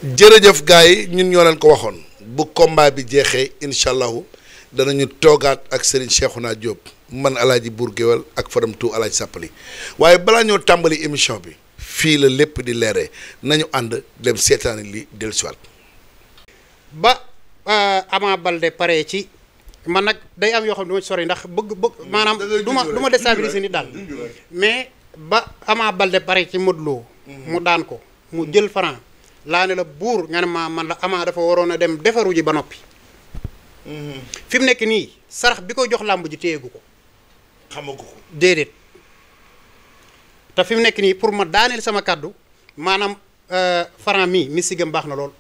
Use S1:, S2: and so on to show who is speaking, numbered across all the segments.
S1: jërëjëf gars yi ñun ñoo leen ko waxoon bu combat bi jeexee incha allahu danañu toogaat ak Serigne Cheikhouna Diop man alaaji Bour Guéweul ak Fadam tu alaaji Sàppali waaye balaa ñoo tàmbali émission bi fii la lépp di leeree nañu ànd dem seetaani li dellusiwaat.
S2: ba Ama Baldé pare ci man nag day am yoo xam ne du ma ci sori ndax bëgg maanaam du ma déstabiliser nit daal mais ba Ama Baldé pare ci Modou Lo mu daan ko mu jël Franc laa ne la buur nga ne ma man la Ama dafa waroon a dem defaru ji ba noppi fi mu nekk nii sarax bi ko jox làmb ji téyegu ko
S1: xamagu ko
S2: déedéet te fi mu nekk nii pour ma daaneel sama kàddu maanaam Franc mii misigam baax na lool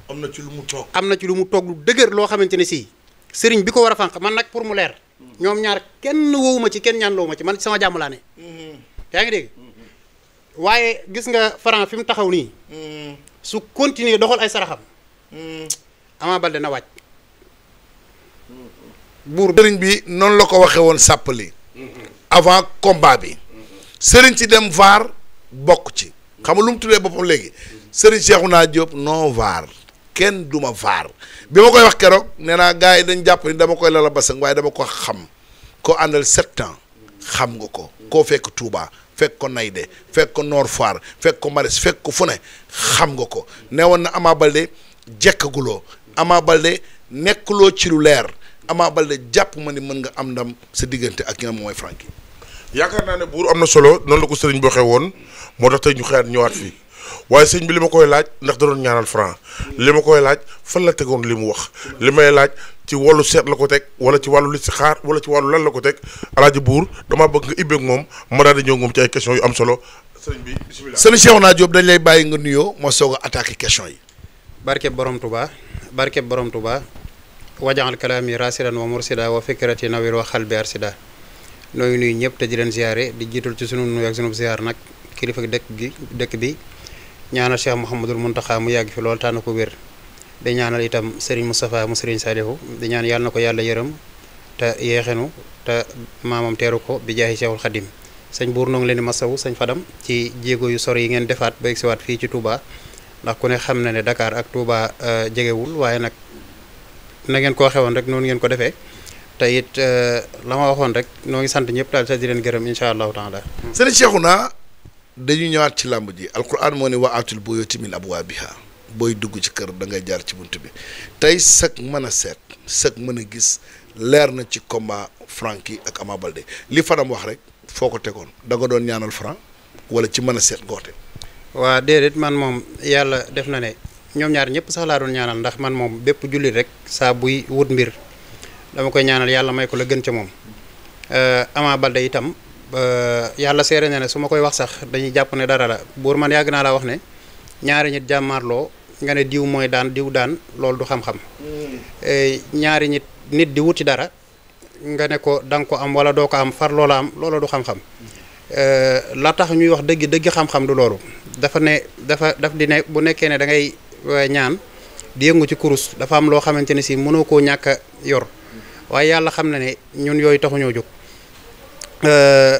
S1: am na ci lu mu toog
S2: am na ci lu mu toog lu dëgër loo xamante ne sii sëriñ bi ko war a fànq man nag pour mu leer ñoom ñaar kenn wowuma ci kenn ñaan loowu ma ci man sama jàmm laa ne yaa ngi dégg waaye gis nga Franc fi mu taxaw nii su continuer doxal ay saraxam Ama Baldé na wàcc buur
S1: sëriñ bi noonu la ko waxee woon Sàppali avant combat bi sëriñ ci dem vaar bokk ci xam nga lu mu tuddee boppam léegi sëriñ Cheikhouna Diop non vaar kenn duma vaar bi ma koy wax keroog nee naa gars yi dañ jàpp ni dama koy lala basang waaye dama ko xam ko àndal 7 ans xam nga ko koo fekk Touba fekk ko Naydé fekk ko Nord Foire fekk ko Maris fekk ko fu ne xam nga ko ne woon na Ama Baldé jekkaguloo Ama Baldé nekkuloo ci lu leer Ama Baldé jàpp ma ni mën nga am ndam sa diggante ak ki nga mooy Franky.
S3: yaakaar naa ne buur am na solo noonu la ko sëriñ bi waxee woon moo tax tey ñu xëyaat ñëwaat fii waaye sëriñ bi li ma koy laaj ndax da doon ñaanal Franc li ma koy laaj fan la tegoon li mu wax li may laaj ci wàllu seet la ko teg wala ci wàllu listixaar wala ci wàllu lan la ko teg alaaji buur damaa bëgg nga ibbeeg moom ma daal di ñëw moom ci ay questions yu am solo sëriñ bi bisimilah.
S1: sëriñ Cheikhouna Diop dañ lay bàyyi nga nuyoo ma soog a attaqué question yi.
S2: barkeb borom Touba barkeb borom Touba wajaxal kalaami rasidan wa mursida wa fikrati nawir wa xalbi arsida nooyu nuyu ñëpp te di leen ziare di jiital ci sunu nuyu ak sunu ziar nag kilifa dëkk bi ñaanal Cheikh Mouhamadul Mountakha mu yàgg fi lool tànn ko wér di ñaanal itam Serigne Moustapha mu Serigne Salihu di ñaan yàlla na ko yàlla yërëm te yeexenu te maamam teeru ko bi jaahi Cheikhul Khadim sëñ buur noo ngi leen di masawu sëñ Fadam ci jéego yu sori yi ngeen defaat ba egsiwaat fii ci Touba ndax ku ne xam na ne Dakar ak Touba jegewul waaye nag na ngeen ko waxee woon rek noonu ngeen ko defee te it la ma waxoon rek noo ngi sant ñëpp daal te di leen gërëm incha allahu taala.
S1: sëriñ Cheikhouna dañu ñëwaat ci làmb ji alquran moo ne wa atul buyuuti min abwaabiha booy dugg ci kër da ngay jaar ci bunt bi tey sëg mën a seet sëg mën a gis leer na ci combat Franky ak Ama Baldé li Fadam wax rek foo ko tegoon da nga doon ñaanal Franc wala ci mën a seet goote.
S2: waa déedéet man moom yàlla def na ne ñoom ñaar ñëpp sax laa doon ñaanal ndax man moom bépp jullit rek saa buy wut mbir dama koy ñaanal yàlla may ko la gën ca moom Ama Baldé itam yàlla seere na ne su ma koy wax sax dañuy jàpp ne dara la buur man yàgg naa laa wax ne ñaari nit jàmmaarloo nga ne diw mooy daan diw daan loolu du xam-xam ñaari nit di wuti dara nga ne ko da nga ko am wala doo ko am far loola am loola du xam-xam la tax ñuy wax dëgg xam-xam du loolu daf di ne bu nekkee ne da ngay ñaan di yëngu ci kurus dafa am loo xamante ne si mënoo koo ñàkk a yor waaye yàlla xam na ne ñun yooyu taxuñoo jóg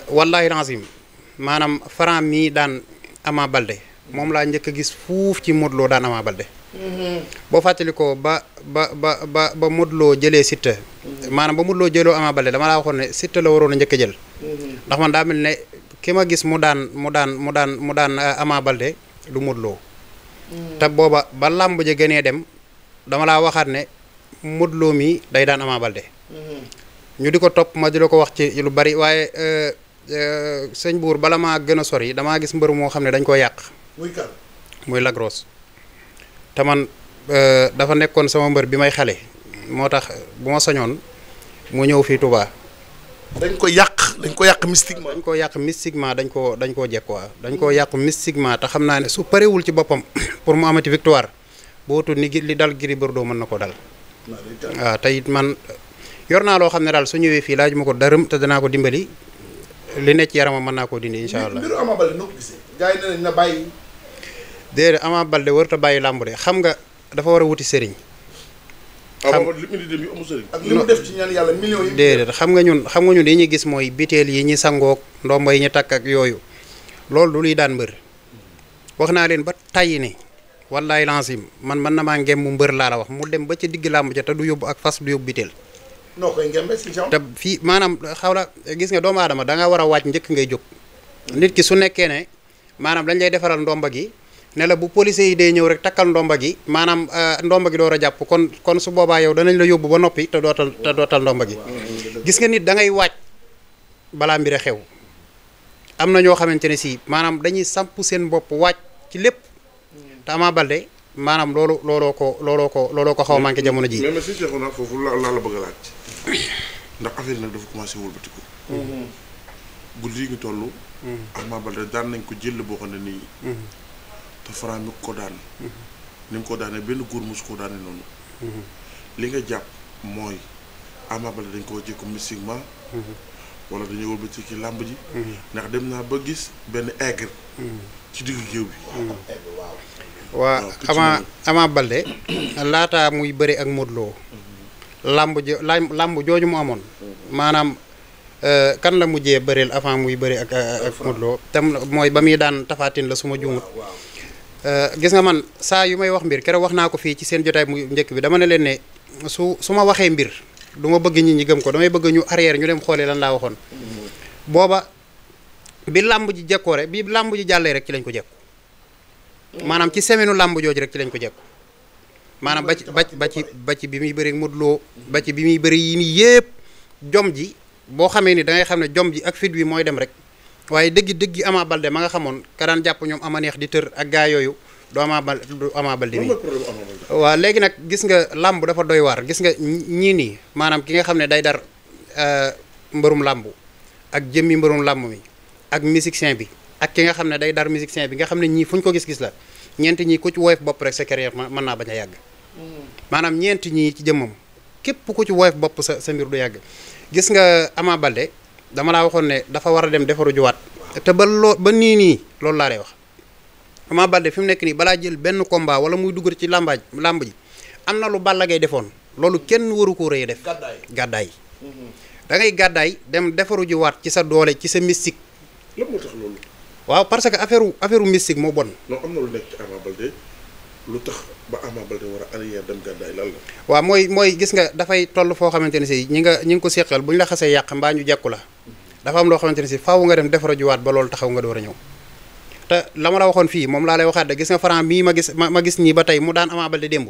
S2: wallahi razim maanaam Franc mii daan Ama Baldé moom laa njëkk a gis fuuf ci Modou Lo daan Ama Baldé boo fàttali ko ba Modou Lo jëlee Siteu maanaam ba Modou Lo jëloo Ama Baldé dama laa waxoon ne Siteu la waroon a njëkk a jël ndax man daa mel ne ki ma gis mu daan Ama Baldé du Modou Lo te booba ba làmb ja gënee dem dama laa waxaat ne Modou Lo mi day daan Ama Baldé ñu di ko topp ma di la ko wax ci lu bari waaye sëñ buur bala maa gën a sori damaa gis mbër moo xam ne dañ koo yàq muy Lac Rose te man dafa nekkoon sama mbër bi may xale moo tax bu ma soñoon mu ñëw fii Touba.
S1: dañ ko yàq mystiquement.
S2: dañ koo jekk waaw dañ koo yàq mystiquement te xam naa ne su parewul ci boppam pour mu amati victoire boo tudd ni li dal Gris Bordeaux mën na ko dal waaw te it man yor naa loo xam ne daal su ñëwee fii laaj ma ko dërëm te danaa ko dimbali li nekk ci yaramam mën naa koo dindi incha allah.
S1: mbiru Ama Baldé noo ko gisee gars yi ne nañ na bàyyi.
S2: déedéet Ama Baldé warut a bàyyi làmb de xam nga dafa war a wuti sëriñ.
S1: li mu def ci ñaan yàlla millions yi.
S2: déedéet xam nga ñun li ñuy gis mooy biteel yi ñi sangook ndomba yi ñu takk ak yooyu loolu du luy daan mbër wax naa leen ba tàyyi ne wallaay lancim man na maa ngem mu mbër laa la wax mu dem ba ca digg làmb ja te du yóbbu ak fas du yóbbu biteel
S1: noo koy ngembe si
S2: te fii maanaam xaw la gis nga doomu aadama da nga war a wàcc njëkk ngay jóg nit ki su nekkee ne maanaam dañ lay defaral ndomba gi ne la bu police yi dee ñëw rek takkal ndomba gi maanaam ndomba gi door a jàpp kon su boobaa yow danañ la yóbbu ba noppi te dootal ndomba gi gis nga nit da ngay wàcc balaa mbir a xew am na ñoo xamante ne si maanaam dañuy samp seen bopp wàcc ci lépp te Ama Baldé maanaam looloo ko xaw a manqué jamono ji
S3: mais si seexu na foofu laa la bëgg a laaj ndax affaire yi nag dafa commencé wëlbatiku guddi yi ngi toll Ama Baldé daan nañ ko jël boo xam ne nii te Franc mi ko daan ni mu ko daanee benn góor mosu ko daane noonu li nga jàpp mooy Ama Baldé dañ koo jëkko mystiquement wala dañuy wëlbati ci làmb ji ndax dem naa ba gis benn aigre ci diggu géew bi
S2: waa Ama Baldé laata muy bëri ak Modou Lo làmb jooju mu amoon maanaam kan la mujjee bëreel avant muy bëri ak Modou Lo tam mooy ba muy daan tafaatin la suma juumut gis nga man saa yu may wax mbir keroog wax naa ko fii ci seen jotaay mu njëkk bi dama ne leen ne su ma waxee mbir du ma bëgg nit ñi gëm ko damay bëgg ñu arrière ñu dem xoolee lan laa waxoon booba bi làmb ji jekkoore bi làmb ji jàllee rek ci lañ ko jekku maanaam ci semaine làmb jooju rek ci lañ ko jekku maanaam ba ci bi muy bëri Modou Lo ba ci bi muy bëri yi nii yëpp jom ji boo xamee ni da ngay xam ne jom ji ak fit wi mooy dem rek waaye dëggi Ama Baldé ma nga xamoon ka daan jàpp ñoom ama neex di tër ak gaa yooyu du Ama Baldé mi waaw léegi nag gis nga làmb dafa doy waar gis nga ñii nii maanaam ki nga xam ne day dar mbërum làmb ak jëmmi mbërum làmb mi ak musicien bi ak ki nga xam ne day dar musicien bi nga xam ne ñii fu ñu ko gis-gis la ñeent ñii ku ci woyof bopp rek sa carrière mën naa bañ a yàgg maanaam ñeent ñii ci jëmmam képp ku ci woyof bopp sa mbir du yàgg gis nga Ama Baldé dama laa waxoon ne dafa war a dem defaru juwaat te ba nii loolu laa lay wax Ama Baldé fi mu nekk nii balaa jël benn combat wala muy dugg ci làmb ji am na lu Balla Gaye defoon loolu kenn waru ko rëy def gàddaay da ngay gàddaay dem defaru juwaat ci sa doole ci sa mystique
S3: lan moo tax loolu
S2: waaw parce que affaire mystique moo bon
S3: non am na lu nekk ci Ama Baldé lu tax ba Ama Baldé war a arrière dem gàddaay lan la
S2: waaw mooy gis nga dafay toll foo xamante ne si ñi ngi ko séqal bu ñu la xasee yàq mbaa ñu jekku la dafa am loo xamante ne si faaw nga dem defara juwaat ba loolu taxaw nga door a ñëw te la ma la waxoon fii moom laa lay waxaat de gis nga Franc mii ma gis nii ba tey mu daan Ama Baldé démb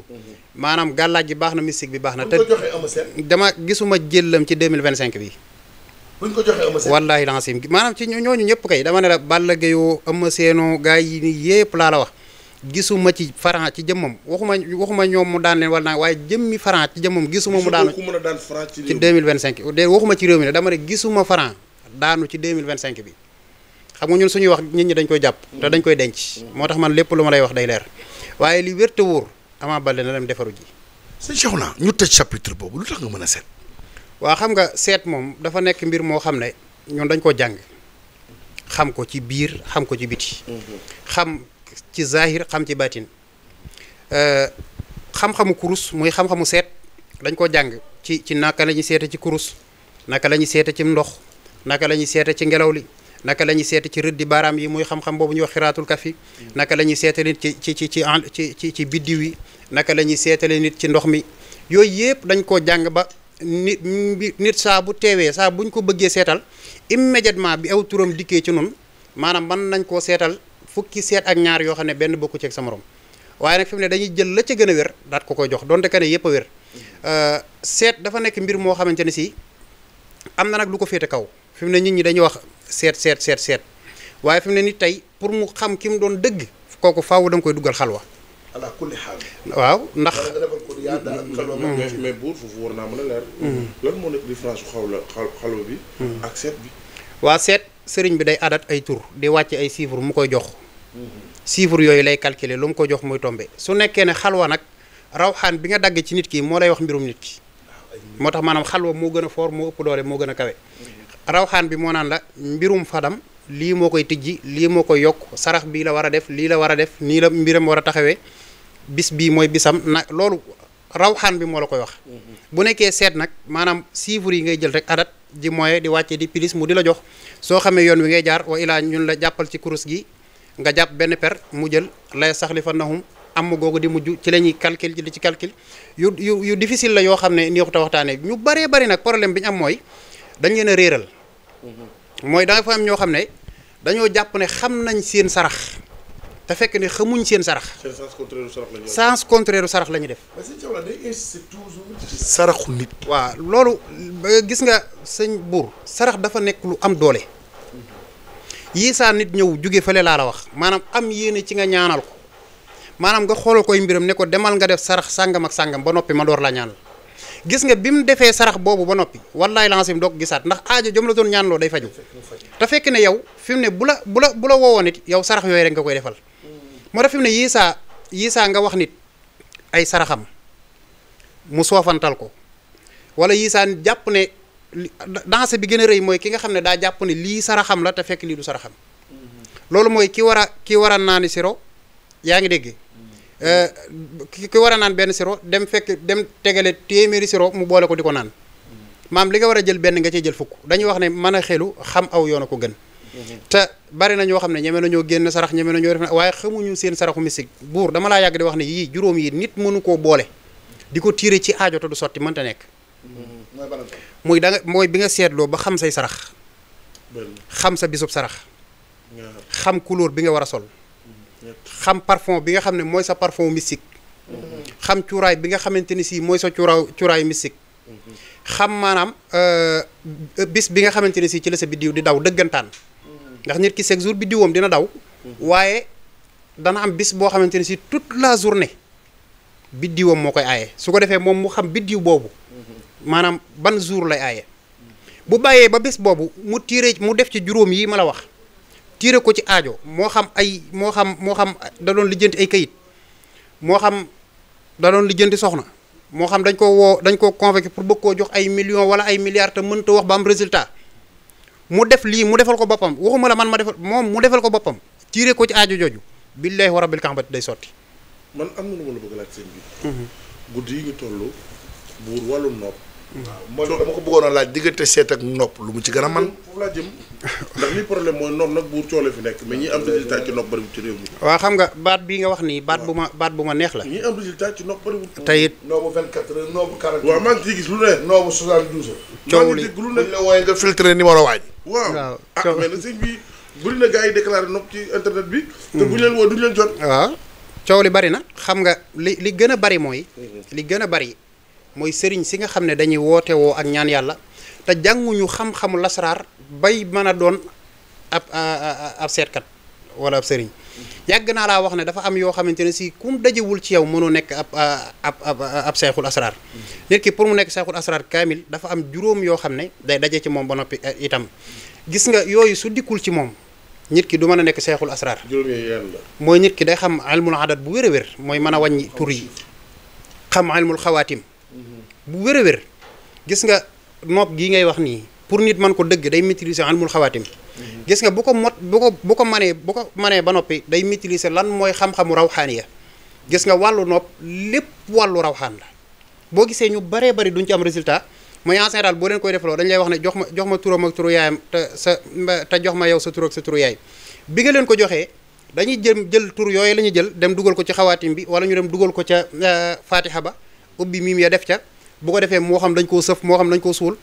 S2: maanaam gàllaaj gi baax na mystique bi baax na te dama gisuma jëllam ci 2025 bi
S1: buñ ko joxee Eumeu Sène
S2: wallaahi lancim maanaam ci ñooñu ñëpp kay dama ne la Balla Gaye Eumeu Sène gaa yi nii yëpp laa la wax gisuma ci Franc ci jëmmam waxuma ñoom mu daan leen wala naa waaye jëmmi Franc ci jëmmam gisuma mu daanu ci 2025 de waxuma ci réew mi ne dama ne gisuma Franc daanu ci 2025 bi xam nga ñun suñuy wax nit ñi dañ koy jàpp te dañ koy denc moo tax man lépp lu ma lay wax day leer waaye li wér te wóor Ama Baldé na dem defaru ji
S1: sëñ Cheikhouna ñu tëj chapitre boobu lu tax nga mën a seet
S2: waa xam nga seet moom dafa nekk mbir moo xam ne ñun dañ ko jàng xam ko ci biir xam ko ci biti xam ci zahir xam ci batin xam-xamu kurus muy xam-xamu seet dañ ko jàng ci naka la ñuy seete ci kurus naka la ñuy seete ci ndox naka la ñuy seete ci ngelaw li naka la ñuy seete ci rëddi baaraam yi muy xam-xam boobu ñuy wax xiraatul kafi naka la ñuy seetale nit ci biddiw yi naka la ñuy seetale nit ci ndox mi yooyu yëpp dañ koo jàng ba nit saa bu teewee saa buñ ko bëggee seetal immédiatement bi aw turam dikkee ci noonu maanaam mën nañ koo seetal fukki seet ak ñaar yoo xam ne benn bokku ci ak sa morom waaye nag fi mu ne dañuy jël la ca gën a wér daat ko koy jox donte que ne yëpp a wér seet dafa nekk mbir moo xamante ne si am na nag lu ko féete kaw fi mu ne nit ñi dañuy wax seet waaye fi mu ne nit tey pour mu xam ki mu doon dëgg kooku faaw da nga koy duggal xalwa
S1: ala kulli xaal
S2: waaw ndax
S3: mais buur foofu war naa mën a leer lan moo nekk différence su xalwa bi ak seet bi
S2: waa seet sëriñ bi day adat ay tur di wàcc ay chiffres mu koy jox chiffres yooyu lay calculer lu mu ko jox muy tombe su nekkee ne xalwa nag rawxaan bi nga dagg ci nit ki moo lay wax mbirum nit ki moo tax maanaam xalwa moo gën a foor moo ëpp doole moo gën a kawe rawxaan bi moo naan la mbirum fadam lii moo koy tijji lii moo koy yokk sarax bii la war a def lii la war a def nii la mbiram war a taxawee bis bii mooy bisam nag loolu rawxaan bi moo la koy wax bu nekkee seet nag maanaam chiffres yi ngay jël rek adat di moye di wàcce di pilis mu di la jox soo xamee yoon wi ngay jaar wa ilaa ñun la jàppal ci kurus gi nga jàpp benn per mu jël lay saxlifannahum am googu di mujj ci la ñuy calcul ci calcul yu difficile la yoo xam ne neexut a waxtaanee ñu bëree bëri nag problème bi ñu am mooy dañ leen a réeral mooy da nga fa am ñoo xam ne dañoo jàpp ne xam nañ seen sarax te fekk ne xamuñ seen sarax. sens contraire sarax la ñu def.
S1: saraxu nit.
S2: waaw loolu gis nga sëñ buur sarax dafa nekk lu am doole yii saa nit ñëw jóge fële laa la wax maanaam am yéene ci nga ñaanal ko maanaam nga xoolal koy mbiram ne ko demal nga def sarax sàngam ak sàngam ba noppi ma door la ñaanal gis nga bi mu defee sarax boobu ba noppi wallaay lancé doo ko gisaat ndax aajo jom la doon ñaanloo day faju te fekk ne yow fi mu ne bu la woowoon it yow sarax yooyu rek nga koy defal moo tax fi mu ne yii saa nga wax nit ay saraxam mu soofantal ko wala yii saa jàpp ne danse bi gën a rëy mooy ki nga xam ne daa jàpp ne lii saraxam la te fekk lii du saraxam loolu mooy ki war a naani siro yaa ngi dégg ki war a naan benn siro dem tegale téeméeri siro mu boole ko di ko naan maam li nga war a jël benn nga cee jël fukk dañuy wax ne mën a xelu xam aw yoon a ko gën te bari na ñoo xam ne ñeme nañoo génn sarax ñeme nañoo def waaye xamuñu seen saraxu mystique buur dama laa yàgg di wax ne yii juróom yi nit mënu koo boole di ko tiire ci aajo te du sotti mënta nekk mooy bi nga seetloo ba xam say sarax xam sa bisub sarax xam couleur bi nga war a sol xam parfum bi nga xam ne mooy sa parfum mystique xam cuuraay bi nga xamante ni si mooy sa cuuraay mystique xam maanaam bis bi nga xamante ni si ci la sa biddiw di daw dëggantaan ndax nit ki chaque jour biddiwam dina daw waaye dana am bis boo xamante ni si toute la journée biddiwam moo koy aaye su ko defee moom mu xam biddiw boobu maanaam ban jour lay aaye bu bàyyee ba bés boobu mu def ci juróom yi ma la wax tiire ko ci aajo moo xam da doon lijjanti ay kayit moo xam da doon lijjanti soxna moo xam dañ ko convoqué pour bëgg koo jox ay millions wala ay milliards te mënta wax ba am résultat mu def lii mu defal ko boppam waxuma la man ma defal moom mu defal ko boppam tiire ko ci aajo jooju billahi wa rabbil kaabati day sotti.
S3: man am na lu ma la bëgg laaj seen bi guddi yi ñu toll buur wàllu nopp.
S1: waaw mooy dama ko bëggoon a laaj diggante seet ak nopp lu mu ci gën a man
S3: foofu laa jëm ndax li problème mooy nopp nag buur coole fi nekk mais ñi am résultat ci nopp bëriwul ci réew mi.
S2: waaw xam nga baat bii nga wax nii baat bu ma neex la.
S3: ñi am résultat ci nopp bëriwul.
S2: tey it
S1: noobu 24 heures noobu 40.
S3: waaw maa ngi ciy gis lu ne.
S1: noobu 72 heures.
S2: coow li
S3: lu ne
S1: la wooye nga filtré numéro waaj.
S3: waaw mais nag sëñ bi bëri na gars yi déclaré nopp ci internet bi. te bu ñu leen woo duñu leen jot.
S2: waaw coow li bari na xam nga li gën a bari mooy. li gën a bari mooy sëriñ si nga xam ne dañuy woote woo ak ñaan yàlla te jànguñu xam-xamu lasaraar bay mën a doon ab seetkat wala ab sëriñ yàgg naa laa wax ne dafa am yoo xamante ne si kum dajewul ci yow mënoo nekk ab seexul asraar nit ki pour mu nekk seexul asraar kaamil dafa am juróom yoo xam ne day daje ci moom ba noppi itam gis nga yooyu su dikkul ci moom nit ki du mën a nekk seexul asraar mooy nit ki day xam ilmul adat bu wér a wér mooy mën a wàññi tur yi xam ilmul xawaatim bu wér a wér gis nga nopp gii ngay wax nii pour nit mën ko dëgg day maîtriser ilmul xawaatim gis nga bu ko manee ba noppi day maîtriser lan mooy xam-xamu rawxaaniya gis nga wàllu nopp lépp wàllu rawxaan la boo gisee ñu baree bari duñ ci am résultat mooy en général boo leen koy defaloo dañ lay wax ne jox ma turam ak turu yaayam te jox ma yow sa tur ak sa turu yaay bi nga leen ko joxee dañuy jël tur yooyu la ñuy jël dem dugal ko ci xawaatim bi wala ñu dem dugal ko ca fatiha ba ubbi miim ya def ca bu ko defee moo xam dañ koo sëf moo xam dañ koo suul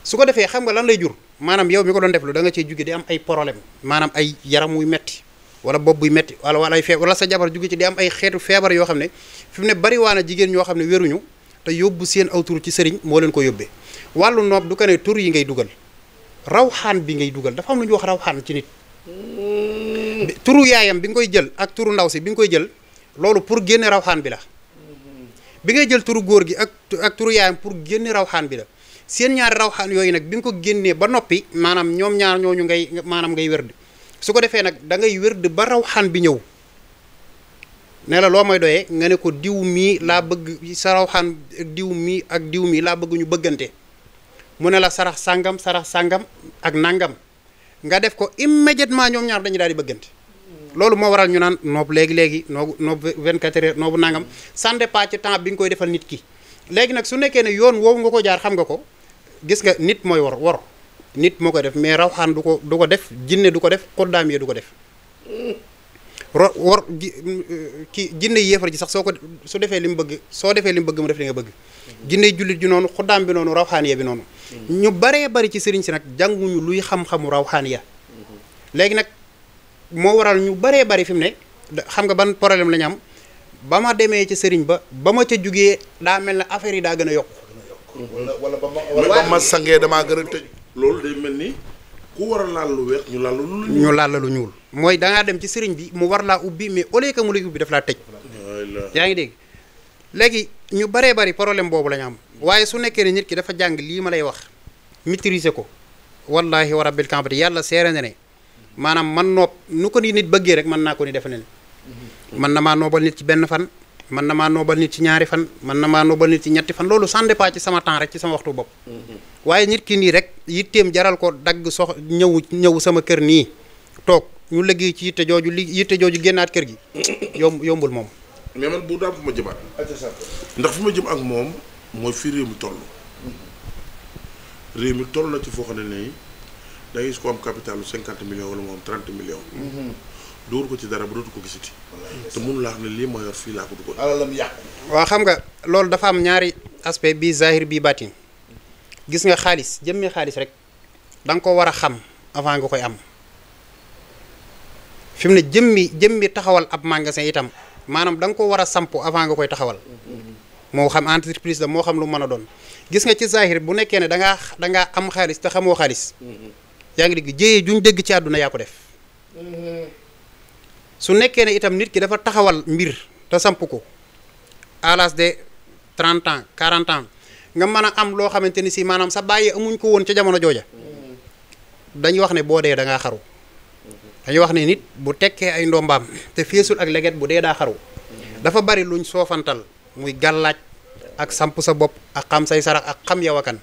S2: su ko defee xam nga lan lay jur maanaam yow mi ko doon def lu da nga cee jóge di am ay problème maanaam ay yaram wuy metti wala bopp buy metti wala ay feebar wala sa jabar jóge ci di am ay xeetu feebar yoo xam ne fi mu ne bari waa na jigéen ñoo xam ne wéruñu te yóbbu seen aw tur ci sëriñ moo leen ko yóbbee wàllu noob du ko ne tur yi ngay dugal rawxaan bi ngay dugal dafa am lu ñuy wax rawxaan ci nit turu yaayam bi nga koy jël ak turu ndaw si bi nga koy jël loolu pour génne rawxaan bi la bi ngay jël turu góor gi ak turu yaayam pour génne rawxaan bi la seen ñaari rawxaan yooyu nag bi nga ko génnee ba noppi maanaam ñoom ñaar ñooñu ngay wérd su ko defee nag da ngay wérd ba rawxaan bi ñëw ne la loo may doyee nga ne ko diw mii laa bëgg sa rawxaan diw mii ak diw mii laa bëgg ñu bëggante mu ne la sarax sàngam ak nangam nga def ko immédiatement ñoom ñaar dañu daal di bëggante loolu moo waral ñu naan noob léegi noob 24 heures noobu nangam ça dépend ci temps bi nga koy defal nit ki léegi nag su nekkee ne yoon woowu nga ko jaar xam nga ko gis nga nit mooy wor nit moo koy def mais rawxaan du ko def jinne du ko def xoddaam yi du ko def ki jinne yéefar ji sax soo ko su defee li mu bëgg soo defee li mu bëgg mu def li nga bëgg jinne jullit ji noonu xuddaam bi noonu rawxaaniya bi noonu ñu baree bari ci sëriñ si nag jànguñu luy xam-xamu rawxaaniya léegi nag moo waral ñu baree bari fi mu ne xam nga ban problème la ñu am ba ma demee ci sëriñ ba ma ca jugee daa mel ne affaire yi daa gën a yokk
S1: wala ba ma sangee damaa gën a tëj
S3: loolu day mel ni ku war a laal lu weex ñu laal
S2: lu ñuul mooy dangaa dem ci sëriñ bi mu war laa ubbi mais au lieu que mu lay ubbi daf laa tëj yaa ngi dégg léegi ñu baree bari problème boobu la ñu am waaye su nekkee ne nit ki dafa jàng lii ma lay wax maîtriser ko wallahi wa rabbil kaabati yàlla seere na ne maanaam man nopp nu ko ni nit bëggee rek mën naa ko ni defe ne mën na maa noobal nit ci benn fan mën na maa noobal nit ci ñaari fan mën na maa noobal nit ci ñetti fan loolu ça dépend ci sama temps rek ci sama waxtu bopp waaye nit ki nii rek yitteem jaral ko dagg ñëw sama kër nii toog ñu liggéey ci yitte jooju génnaat kër gi yombul moom
S3: mais man bu daam fu ma jëmaat ndax fi ma jëm ak moom mooy fii réew mi toll na ci foo xam ne nii da ngay gis ko am capital 50 millions wala mu am 30 millions dóor ko ci dara ba dootu ko gisati te mun laa xam ne lii ma yor fii laa ko duggoon
S1: alalam yàqu
S2: waaw xam nga loolu dafa am ñaari aspect bii zahir bii baatin gis nga xaalis jëmmi xaalis rek da nga ko war a xam avant nga koy am fi mu ne jëmmi taxawal ab magasin itam maanaam da nga ko war a samp avant nga koy taxawal moo xam entreprise la moo xam lu mën a doon gis nga ci zahir bu nekkee ne dangaa am xaalis te xamoo xaalis yaa ngi dégg jéyee juñ dégg ci àdduna yaa ko def su nekkee ne itam nit ki dafa taxawal mbir te samp ko à l'âge de 30 ans 40 ans nga mën a am loo xamante ni si maanaam sa bàyyi amuñ ko woon ca jamono jooja dañuy wax ne boo dee da ngaa xaru dañuy wax ne nit bu tekkee ay ndombaam te feesul ak leget bu dee daa xaru dafa bari luñ soofantal muy gàllaaj ak samp sa bopp ak xam say sarax ak xam yow akan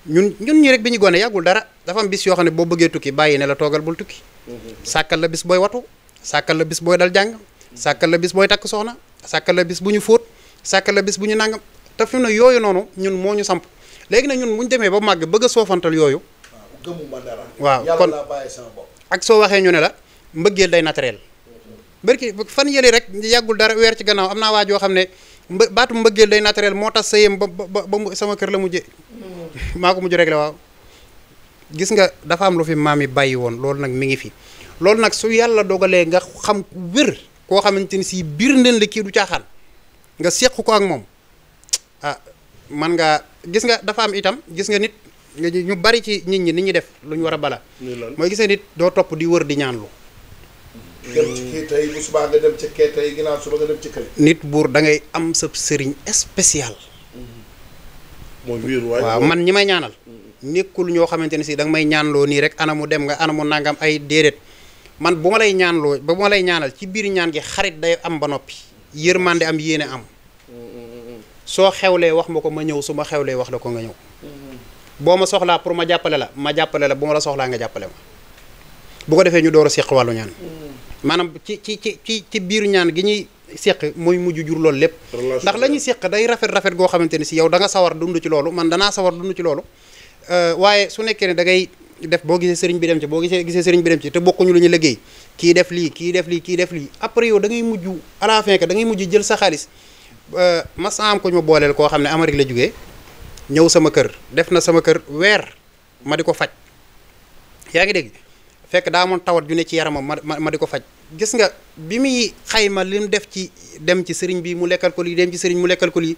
S2: ñun ñi rek bi ñu gone yàggul dara dafa am bis yoo xam ne boo bëggee tukki bàyyi ne la toogal bul tukki sàkkal la bis booy watu sàkkal la bis booy dal jàng sàkkal la bis booy takk soxna sàkkal la bis bu ñu fóot sàkkal la bis bu ñu nangam te fi mu ne yooyu noonu ñun moo ñu samp léegi nag ñun bu ñu demee ba màgg bëgg a soofantal yooyu
S1: gëmuma dara
S2: waaw
S1: yàlla
S2: kon
S1: laa bàyyi sama bopp
S2: ak soo waxee ñu ne la mbëggeel day naturel barki fan yële rek yàggul dara weer ci gannaaw am naa waa joo xam ne baatu mbëggeel day naturel moo tax sëyam ba sama kër la mujje maa ko mujj réglé waaw gis nga dafa am lu fi maam yi bàyyi woon loolu nag mi ngi fi loolu nag su yàlla dogalee nga xam wér koo xamante ni si biir ndeen la kii du caaxaan nga seq ko ak moom ah man nga gis nga dafa am itam gis nga nit ñu bari ci nit ñi ni ñuy def lu ñu war a bala mooy gis nga nit doo topp di wër di ñaanlu
S1: dem ci kii tey bu subaa nga dem ci kee tey ginnaaw suba nga dem ci kële
S2: nit buur da ngay am sa sëriñ spécial
S3: mooy wéeru waay
S2: waaw man ñi may ñaanal nekkul ñoo xamante ne si da nga may ñaanloo nii rek anamu dem nga anamu nangam ay déedéet man bu ma lay ñaanloo ba bu ma lay ñaanal ci biir ñaan gi xarit day am ba noppi yërmande am yéene am soo xewlee wax ma ko ma ñëw su ma xewlee wax la ko nga ñëw boo ma soxlaa pour ma jàppale la bu ma la soxlaa nga jàppale ma bu ko defee ñu door a seq wàllu ñaan maanaam ci biir ñaan gi ñuy seq mooy mujj jur loolu lépp ndax la ñuy seq day rafet goo xamante ni si yow da nga sawar dund ci loolu man danaa sawar dund ci loolu waaye su nekkee ne da ngay def boo gisee sëriñ bi dem ci boo gisee sëriñ bi dem ci te bokkuñu lu ñu liggéey kii def lii kii def lii kii def lii après yow da ngay mujj à la fin que da ngay mujj jël sa xaalis mas am ko ñu ma booleel koo xam ne Amérique la jógee ñëw sama kër def na sama kër weer ma di ko faj yaa ngi dégg fekk daa amoon tawat ju ne ci yaramam ma di ko faj gis nga bi muy xayma li mu def ci dem ci sëriñ bi mu lekkal ko lii dem ci sëriñ mu lekkal ko lii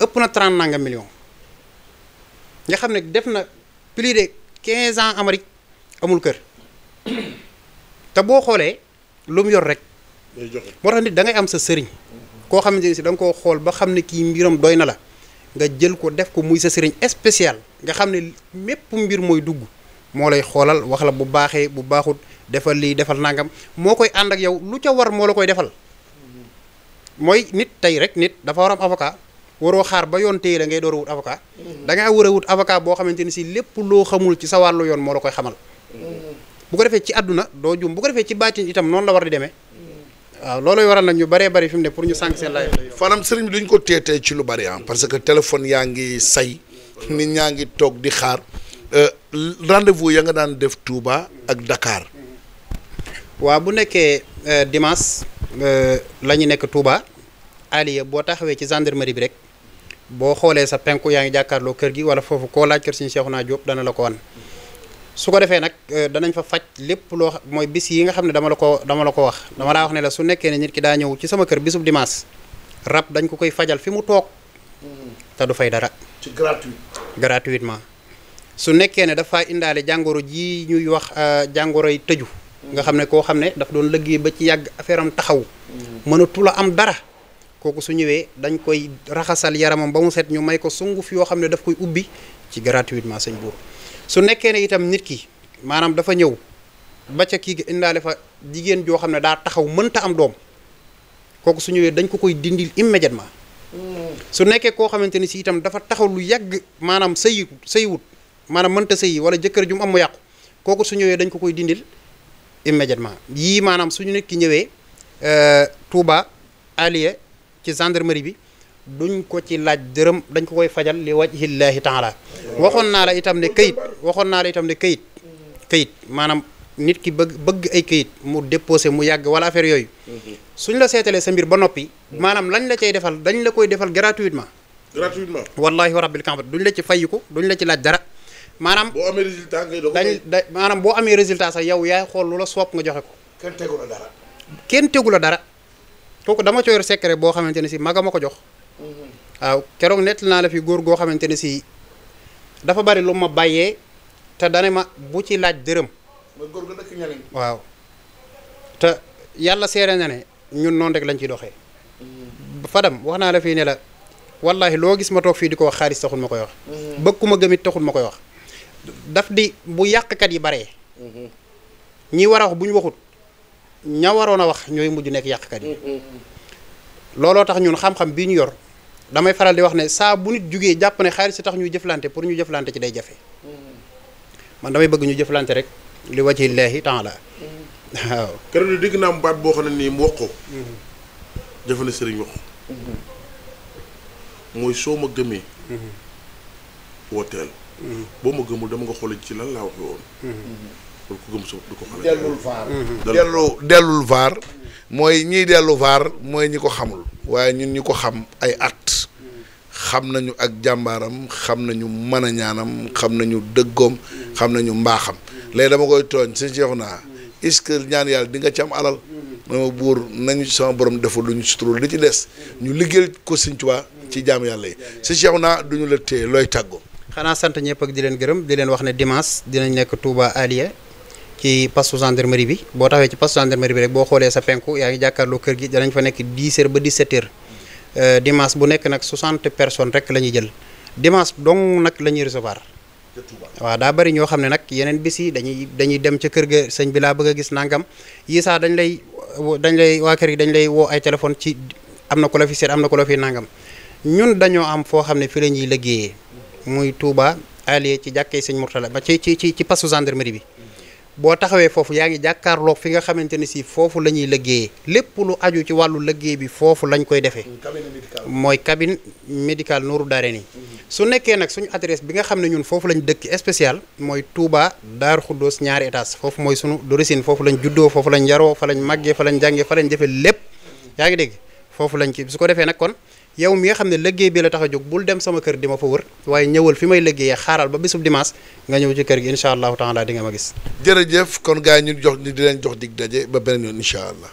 S2: ëpp na 30 nangam millions nga xam ne def na plus de 15 ans Amérique amul kër te boo xoolee lu mu yor rek moo tax nit da ngay am sa sëriñ koo xamante ni si da nga koo xool ba xam ne kii mbiram doy na la nga jël ko def ko muy sa sëriñ spécial nga xam ne mépp mbir mooy dugg moo lay xoolal wax la bu baaxee bu baaxut defal lii defal nangam moo koy ànd ak yow lu ca war moo la koy defal mooy nit tey rek nit dafa war am avocat waroo xaar ba yoon téye la ngay door a wut avocat da ngaa war a wut avocat boo xamante ni si lépp loo xamul ci sa wàllu yoon moo la koy xamal bu ko defee ci àdduna doo jum bu ko defee ci baatin itam noonu la war di demee waaw looloy waral nag ñu baree bari fi mu ne pour ñu sànq seen laay
S1: fanam sëriñ bi duñ ko teetee ci lu bari parce que téléphone yaa ngi say nit ñaa ngi toog di xaar rendez-vous ya nga daan def Touba ak Dakar
S2: waaw bu nekkee dimanche la ñu nekk Touba Aliya boo taxawee ci gendarmerie bi rek boo xoolee sa penku yaa ngi jàkkaarloo kër gi wala foofu koo laaj kër Serigne Cheikhouna Diop dana la ko wan su ko defee nag danañ fa faj lépp loo mooy bis yi nga xam ne dama la ko wax dama laa wax ne la su nekkee ne nit ki daa ñëw ci sama kër bisub dimanche rab dañ ko koy fajal fi mu toog te du fay dara
S1: ci
S2: gratuitement su nekkee ne dafa indaale jàngoro ji ñuy wax jàngoroy tëju nga xam ne koo xam ne daf doon liggéey ba ci yàgg affaire am taxaw mënatu la am dara kooku su ñëwee dañ koy raxasal yaramam ba mu set ñu may ko sunguf yoo xam ne daf koy ubbi ci gratuitement sëñ buur su nekkee ne itam nit ki maanaam dafa ñëw ba ca kii indaale fa jigéen joo xam ne daa taxaw mënta am doom kooku su ñëwee dañ ko koy dindil immédiatement su nekkee koo xamante ni si itam dafa taxaw lu yàgg maanaam sëyiwut maanaam mënta sëyi wala jëkkër ju mu am mu yàqu kooku su ñëwee dañ ko koy dindil immédiatement yii maanaam suñu nit ki ñëwee Touba Aliya ci gendarmerie bi duñ ko ci laaj dërëm dañ ko koy fajal li wajhillaahi taala waxoon naa la itam ne kayit maanaam nit ki bëgg ay kayit mu déposé mu yàgg wala affaire yooyu suñ la seetalee sa mbir ba noppi maanaam lañ la cay defal dañ la koy defal gratuitement wallahi wa rabbil kaaba duñ la ci fayiku duñ la ci laaj dara maanaam
S3: boo amee résultat ngay doog
S2: maanaam boo amee résultat sax yow yaay xool lu la soob nga joxe ko kenn tegu la dara kooku dama cooyor secret boo xamante ne si maga ma ko jox waaw keroog nett naa la fi góor goo xamante ne si dafa bari lu ma bàyyee te dane ma bu ci laaj dërëm
S1: góor ga dëkk ñaniñ
S2: waaw te yàlla seere na ne ñun noonu rek lañ ciy doxee Fadam wax naa la fii ne la wallahi loo gis ma toog fii di ko wax xaalis taxul ma koy wax bëgg ku ma gëmit taxul ma koy wax daf di bu yàqkat yi baree ñi war a wax bu ñu waxut ña waroon a wax ñooy mujj nekk yàqkat yi looloo tax ñun xam-xam bii ñu yor damay faral di wax ne saa bu nit jugee jàpp ne xaalis si tax ñuy jëflante pour ñu jëflante ci day jafe man damay bëgg ñu jëflante rek li wajhillaahi taala waaw
S3: keroog dégg naa mu baat boo xam ne nii mu wax ko jëfane sëriñ wax mooy soo ma gëmee wooteel boo ma gëmul dama nga xool ci lan laa waxe woon loolu ko gëm sa du ko xale
S1: dellul vaar mooy ñiy dellu vaar mooy ñi ko xamul waaye ñun ñi ko xam ay at xam nañu ak jàmbaaram xam nañu mën a ñaanam xam nañu dëggoom xam nañu mbaaxam léegi dama koy tooñ sëñ Cheikhouna est-ce que ñaan yàlla di nga ci am alal ma buur nañu sama borom deful lu ñu suturul li ci des ñu liggéeyal ko sëñ Tuubaa ci jaam yàlla yi sëñ Cheikhouna duñu la téye looy tàggoo.
S2: xanaa sant ñëpp ak di leen gërëm di leen wax ne dimanche dinañ nekk Touba Aliya ci poste gendarmerie bi boo taxawee ci poste gendarmerie bi rek boo xoolee sa penku yaa ngi jàkkaarloo kër gi danañ fa nekk 10h ba 17h dimanche bu nekk nag 60 personnes rek la ñuy jël dimanche dong nag la ñuy recevoir. waaw daa bari ñoo xam ne nag yeneen bis yi dañuy dem ca kër ga sëñ bi laa bëgg a gis nangam yii saa dañ lay waa kër gi dañ lay woo ay téléphone ci am na ko la fi seet am na ko la fi nangam ñun dañoo am foo xam ne fi la ñuy liggéeyee muy Touba Aliya ci jàkkee sëñ Mourtala ba ci poste gendarmerie bi boo taxawee foofu yaa ngi jàkkaarloog fi nga xamante ne si foofu la ñuy liggéeyee lépp lu aju ci wàllu liggéey bi foofu lañ koy defee mooy cabine médicale Nourou Darayni su nekkee nag suñu adresse bi nga xam ne ñun foofu lañ dëkk spécial mooy Touba Daaru Xuddoos ñaari étage foofu mooy sunu d'origine foofu lañ juddoo foofu lañ yaroo fa lañ màggee fa lañ jàngee fa lañ defee lépp yaa ngi dégg foofu lañ ci su ko defee nag kon yow mi nga xam ne liggéey bi la tax a jóg bul dem sama kër di ma fa wër waaye ñëwal fi may liggéeyee xaaral ba bisub dimanche nga ñëw ci kër gi incha allahu taala di nga ma gis.
S1: jërëjëf kon gars yi ñu di leen jox dig daje ba beneen yoon incha allah.